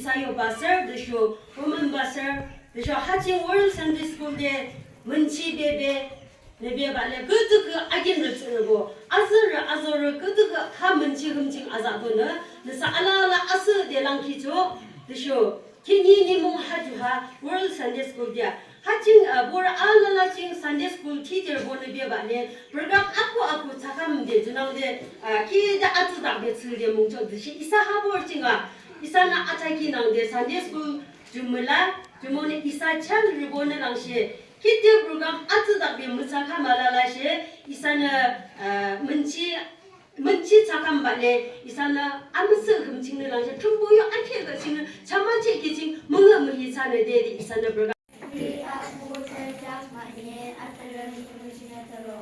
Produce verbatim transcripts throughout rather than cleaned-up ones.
Isa yo pastor, tüsho women pastor, tüsho ha ching World Sunday School de münchi bebe, nü bebah le küdükhüh akinrü tsührübo, azürü azorü küdükhüh ha münchi khümching azahbonü, nüsa alala asühde langkhichoh, tüsho khihni nimung ha ju ha World Sunday School de a. Ha ching, uh, borü alala ching Sunday School teacherbonü bebah le, program aku aku thsakham de junangde, uh, küde atsüdakbe thsüde mungchoh tüshe isa ha borü ching a, isanü athakhi nangde Sunday School ju müla, jumonü isa cham rübonü langshe, küde program atsüdakbe müthsakham alalashe, isanü, uh, münchi münchi thsakham bah le, isanü amüsüh khümching nü langshe, Thrünpuh yo akheh küching nü, chamachih küching, müngühmühi thsanü de, de isanü program. Api abuh thürükheak mahne, athrürü khümching nü thürü.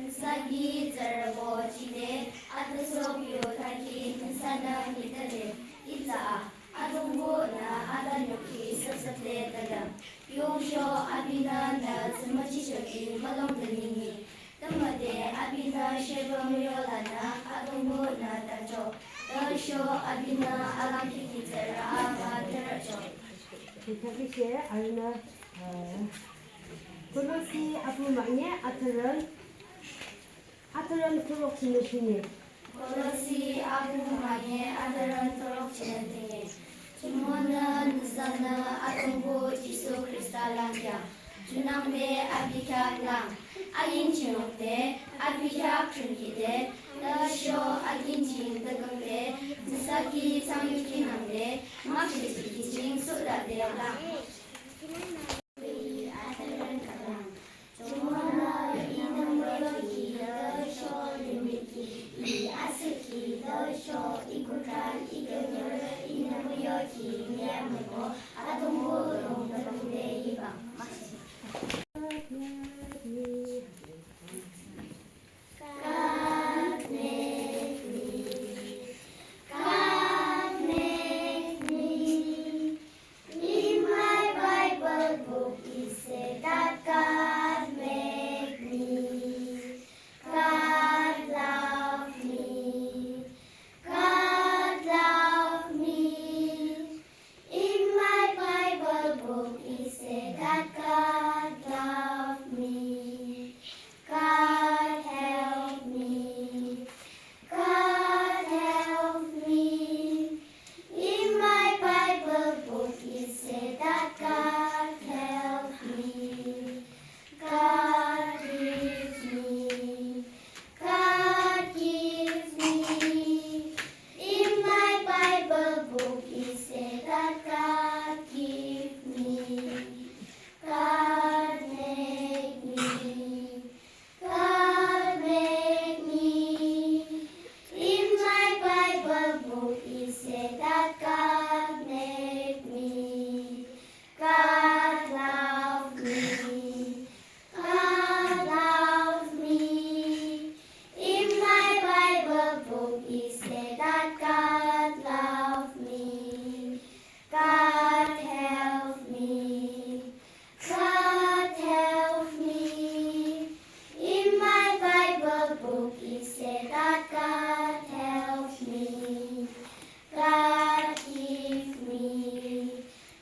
Nüsa ki tsührübo jide, atüsho yo thakhi, nüsanü nitade, itsa a, Atungpuhnü atanukhi süpsüple thalüm. Yungsho apinü nü thsümüchisho ki mülümde nini. Tümüde apinü shepü müyolanü Atungpuhnü thachoh. Tüsho apinü alangkhi ki tsührü aba tharüchoh. Kithakishe arünü, uh, Kolosi abuh mahne athrürü, athrürü thuruk chingnü shuni. Kolosi abuh mahne athrürü thuruk chingnü tini. Jumonü nüsanü Atungpuh Jisu Khrista lang ya. Junangde api kheak lang. Akin chingnü de, api kheak thrünkhi de, tüsho akin ching tüküngde, nüsa ki thsangyukhi nangde, makshe jihkhi ching sudade lang. God make me. God make me. In my Bible book it say that God make me. God love me. God love me. In my Bible book it say that God love me. God help me. God help me. In my Bible book it say that God help me. God give me. God give me. In my Bible book it say that God give me. God make me. God make me. In my Bible book it say that God make me. God love me. God love me. In my Bible book it say that God love me. God help me. God help me. In my Bible book it say that God help me. God give me.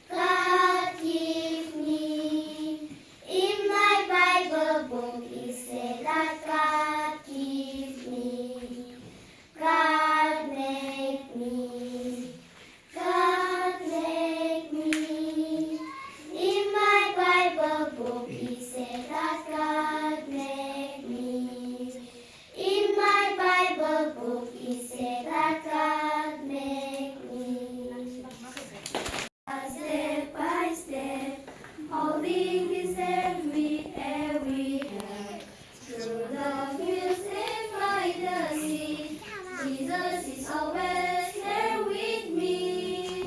God give me. In my Bible book it say that God give me. God make me. God make me. In my Bible book it say that God make me. In my Bible book it say that God make me. Step by step, holding this every, every hand. Through the fields and by the sea, Jesus is always there with me.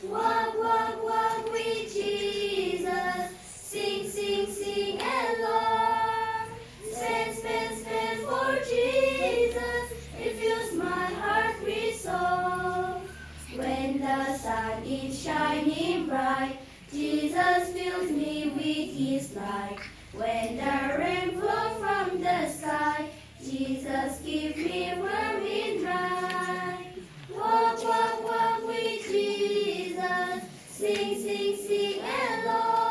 Walk, walk, walk with Jesus. Sing, sing, sing along. Spend, spend, spend for Jesus. It fills my heart with song. When the sun is shining bright, Jesus fills me with his light. When the rain falls from the sky, Jesus keeps me warm and dry. Walk, walk, walk with Jesus. Sing, sing, sing along.